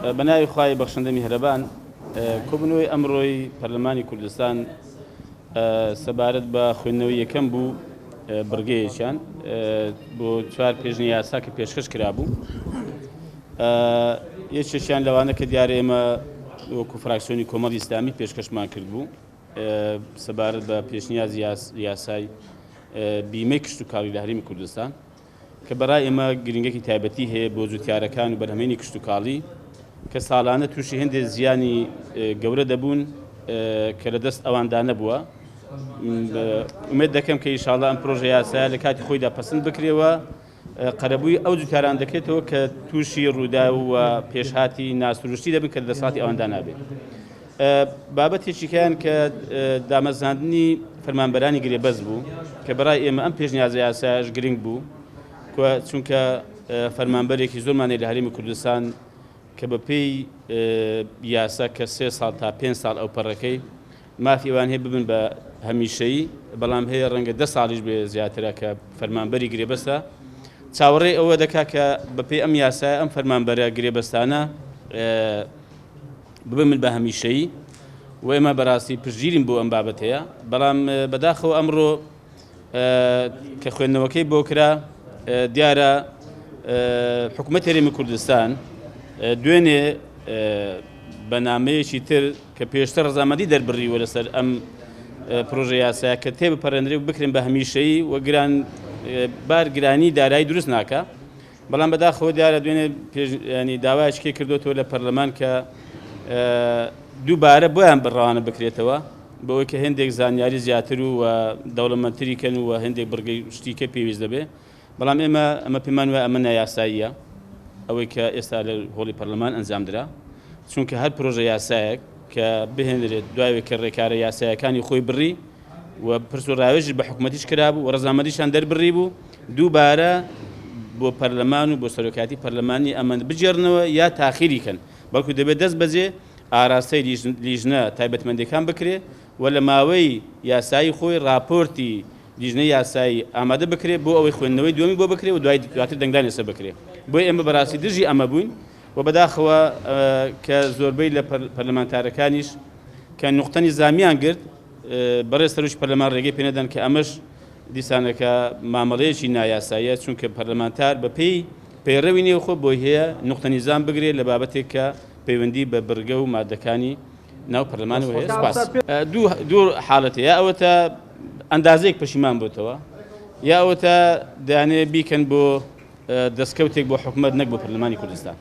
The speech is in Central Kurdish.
بە ناوی خوای بەخشندە میهرەبان. کۆبوونەوەی ئەمڕۆی پەرلەمانی کوردستان سەبارەت بە خوێندنەوەی یەکەم بوو، بڕگەیەکیان بۆ چوار پێشنی یاسا کە پێشکەش کرابوو. یەکێکیان لەوانە کە دیارە ئێمە وەکو فراکسیۆنی کۆمەڵی ئیسلامی پێشکەشمان کردبوو سەبارەت بە پێشنیازی یاسای بیمەی کشتوکاڵی لە هەرێمی کوردستان، کە بەڕای ئێمە گرنگێکی تایبەتی هەیە بۆ جوتیارەکان و بەرهەمێنی کشتوکاڵی کە ساڵانە تووشی هەندێک زیانی گەورە دەبوون کە لە دەست ئەواندا نەبووە. ئومێد دەکەم کە ئیشاڵڵا ئەم پرۆژە یاسایە لە کاتی خۆیدا پەسند بکرێەوە، قەرەبووی ئەو جوتیاران دەکرێتەوە کە تووشی ڕووداو و پێشهاتی ناسروشتی دەبن کە دەسەڵاتی ئەواندا نابێت. بابەتێکیکەیان کە دامەزراندنی فەرمانبەرانی گرێبەست بوو کە بەڕای ئێمە ئەم پێشنیازە یاسایەش گرنگ بوو، چونکە فەرمانبەرێکی زۆرمانەیە لە هەرێمی کوردستان کە بە پێی یاسا کە 3 ساڵ تا 5 ساڵ ئەو پەڕەکەی مافی ئەوان هەیە ببن بە هەمیشەیی، بەڵام هەیە ڕەنگە 10 ساڵیش بێ زیاترە کە فەرمانبەری گرێبەستە. چاوەڕێی ئەوە دەکا کە بەپێی ئەم یاسایە ئەم فەرمانبەرە گرێبەستانە ببن بە هەمیشەیی و ئێمە بەڕاستی پشتگیرین بۆ ئەم بابەتەیە. بەڵام بەداخەوە ئەمڕۆ کە خوێندنەوەکەی بۆ کرا، دیارە حکوومەت هەرێمی کوردستان دوێنێ بە نامەیەکی تر کە پێشتر ڕەزامەندی دەربڕیوە لەسەر ئەم پرۆژە یاسایە کە تێبپەڕێنرێ و بکرێن بە هەمیشەیی و گران بار گرانی دارایی دروست ناکە، بەڵام بەداخەوە دیارە دوێنێ ینی داوایەکی کردوێتەوە لە پەرلەمان کە دووبارە بۆیان بڕەوانە بکرێتەوە بەوەی کە هەندێک زانیاری زیاتر و دەوڵەمەندتری کەن و هەندێک بڕگەی شتیکە پێویست دەبێ. بەڵام ئێمە ئەمە پێمان وایە ئەمە نایاساییە ئەوەی کە ئێستا لە هۆڵی پەرلەمان ئەنجام درا، چونکە هەر پرۆژە یاسایەک کە بهێنرێت دوایەوەی کە ڕێکارە یاسایەکانی خۆی بڕی و پرس و ڕاوێژیش بە حکوومەتیش کرابوو و ڕەزامەندیشان دەربڕی بوو، دووبارە بۆ پەرلەمان و بۆ سەرۆکایەتی پەرلەمانی ئەمە بگێڕنەوە یا تاخیری کەن، بەڵکو دەبێت دەست بەجێ ئاراستەی لیژنە تایبەتمەندەکان بکرێ و لە ماوەی یاسایی خۆی راپۆرتی لیژنەی یاسایی ئامادە بکرێت بۆ ئەوەی خوێندنەوەی دووەمی بۆ بکرێت و دوای دواتر دەنگدان لەسەر بکرێت. بۆیە ئێمە بەڕاستی دژی ئەمە بووین و بەداخەوە کە زۆربەی لە پەرلەمانتارەکانیش کە نوقتە نیزامیان گرت، بەڕێز سەرۆکی پەرلەمان ڕێگەی پێنەدەن کە ئەمەش دیسانەکە مامەڵەیەکی نایاساییە، چونکە پەرلەمانتار بە پێی پەیڕەوی نێوخۆ بۆی هەیە نوقتە نیزام بگرێت لە بابەتێک کە پەیوەندی بە بڕگە و مادەکانی ناو پەرلەمانەوە هەیە. سپاس. دوو حاڵەت هەیە، ئەوەتە ئەندازەیەک پەشیمان بۆتەوە یا ئەوەتە دەیانەوێت بیکەن بۆ دەستکەوتێک بۆ حکومەت نەک بۆ پەرلەمانی کوردستان.